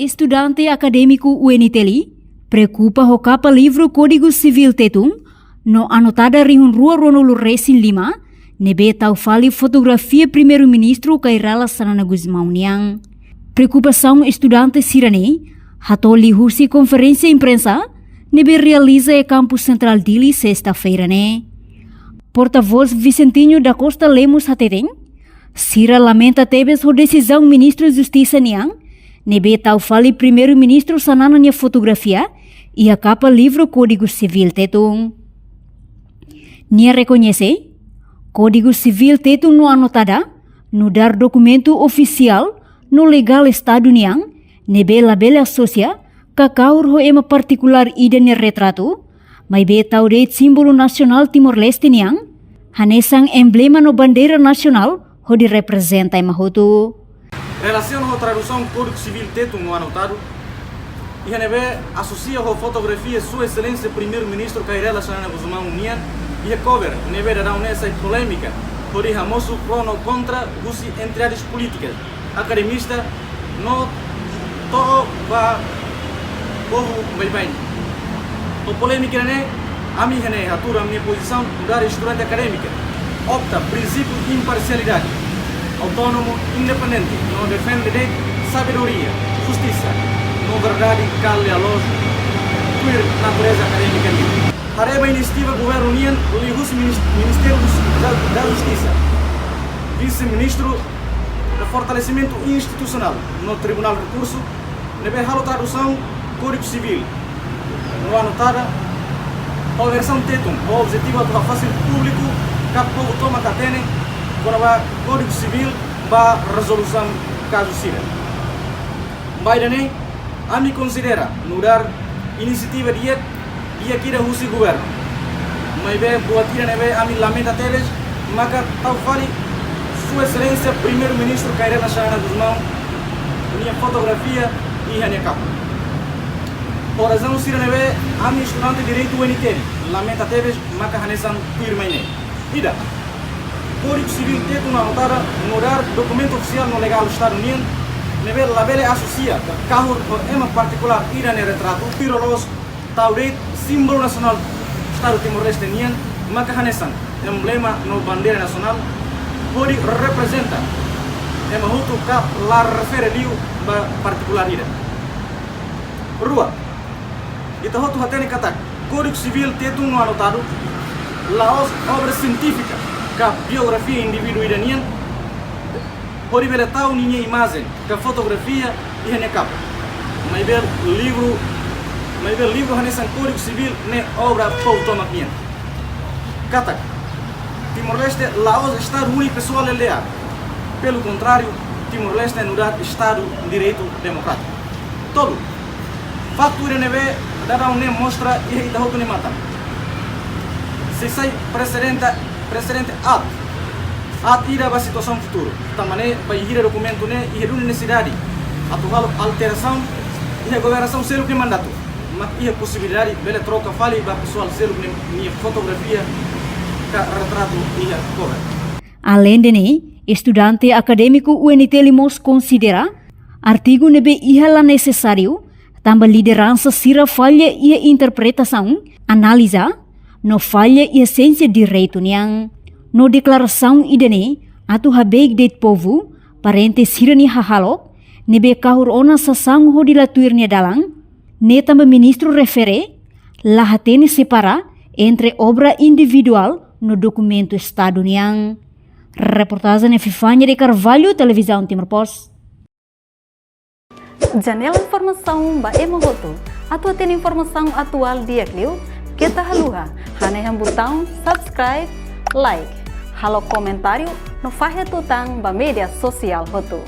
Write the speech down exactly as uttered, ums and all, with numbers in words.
Estudante akadémiku U N T L preokupa ho kapa livru Kódigu Sivíl Tetun no anotada rihun rua ruanulu resin lima, ne'ebé tau fali fotografia Primeiru-Ministru Kay Rala Xanana Gusmão nian. Preokupasaun estudante sira-ne'e hato'o liuhusi konferénsia imprensa ne'ebé realiza iha Kampus Sentrál Dili, sesta-feira ne'e. Portavós Vicentinho da Costa Lemos hateten, sira lamenta tebes ho desizaun Ministru Justisa nian, ne'ebé tau fali Primeiru-Ministru Xanana nia fotografia iha kapa livru Kódigu Sivíl Tetun. Nia rekoñese, Kódigu Sivíl Tetun no anotada nu'udar dokumentu ofisiál no legál Estadu nian, ne'ebé labele asosia ka kahur ho ema partikulár ida nia retratu, maibé tau de'it símbolu nasionál Timor-Leste nian, hanesan emblema no bandeira nasionál hodi reprezenta ema hotu. Relasiona ho tradusaun Kódigu Sivíl Tetun no anotadu, iha ne'ebé asosia ho fotografia Sua Exelénsia Primeiru-Ministru Kay Rala Xanana Gusmão nian, iha cover ne'ebé daudaun ne'e sai polémika hodi hamosu pró no kontra husi entidades polítikas, akademista no to'o ba povu baibain. Ho polémika ne'e, ami iha ne'e hatuur ami-nia pozisaun nu'udar estudante akadémika, opta prinsípiu imparsialidade, autónomu, independente, no defende de'it sabedoria, justisa, no verdade ka lia-loos, tuir natureza akadémika nian. Haree ba inisiativa governu nian liuhusi minis-, Ministériu da, da Justisa, Vise-Ministru ba Fortalesimentu Institusionál no Tribunál Rekursu, ne'ebé halo tradusaun Kódigu Sivíl no anotada ho versaun Tetun, ho objetivu atu hafasil públiku ka povu tomak hatene kona-ba Kódigu Sivíl ba rezolusaun kazu sira. Maibé ne'e, ami konsidera nu'udar inisiativa di'ak, di'ak ida husi governu. Maibé buat ida ne'ebé ami lamenta tebes, maka tau fali Sua Exelénsia Primeiru-Ministru Kay Rala Xanana Gusmão nia fotografia iha nia kapa. Ho razaun sira ne'ebé ami estudante direitu U N T L lamenta tebes, maka hanesan tuirmai ne'e. Ida, Kódigu Sivíl Tetun no anotada nu'udar dokumentu ofisiál no legál Estadu nian, ne'ebé labele asosia ka kahur ho ema partikulár ida nia retratu, piro loos tau de'it símbolu nasionál Estadu Timor-Leste nian, maka hanesan emblema no bandeira nasionál, hodi reprezenta ema hotu ka la refere liu ba partikulár ida. Rua, ita hotu hatene katak Kódigu Sivíl Tetun no anotadu la'ós obra sientífika ka biografia indivíduu ida nian, hodi bele tau ninia imajen ka fotografia iha nia kapa. Maibé livru, maibé livru hanesan Kódigu Sivíl ne'e obra povu tomak nian. Katak, Timor-Leste la'ós Estadu unipessoal L D A. Pelo contrário, Timor-Leste nu'udar Estadu direitu demokrátiku. Tolu, faktu ida ne'ebé daudaun ne'e mostra iha ita hotu nia matan. Sei sai presedente, presedente aat, aat ida ba situasaun futuru. Tanba ne'e, bainhira dokumentu ne'e iha duni nesesidade atu halo alterasaun iha governasaun seluk nia mandatu, mak iha posibilidade bele troka fali ba pesoál seluk nia, nia fotografia ka retratu iha cover. Aleinde ne'e, estudante akadémiku U N T L mós konsidera artigu ne'ebé iha la nesesáriu, tanba lideransa sira falla iha interpretasaun, analiza, no falla iha siénsia direitu nian. No deklarasaun ida-ne'e atu habeik de'it povu, parente sira-nia hahalok, ne'ebé kahur ona sasán hodi la tuir nia dalan, ne'e tanba ministru refere la hatene separa entre obra individuál no dokumentu Estadu nian. Reportajen Epifania de Carvalho, Televizaun Timor Post. Janela informasaun ba ema hotu. Atu hatene informasaun atuál di'ak liu, keta haluha hanehan butaun subscribe, like, halo komentáriu no fahe tutan ba média sosiál hotu.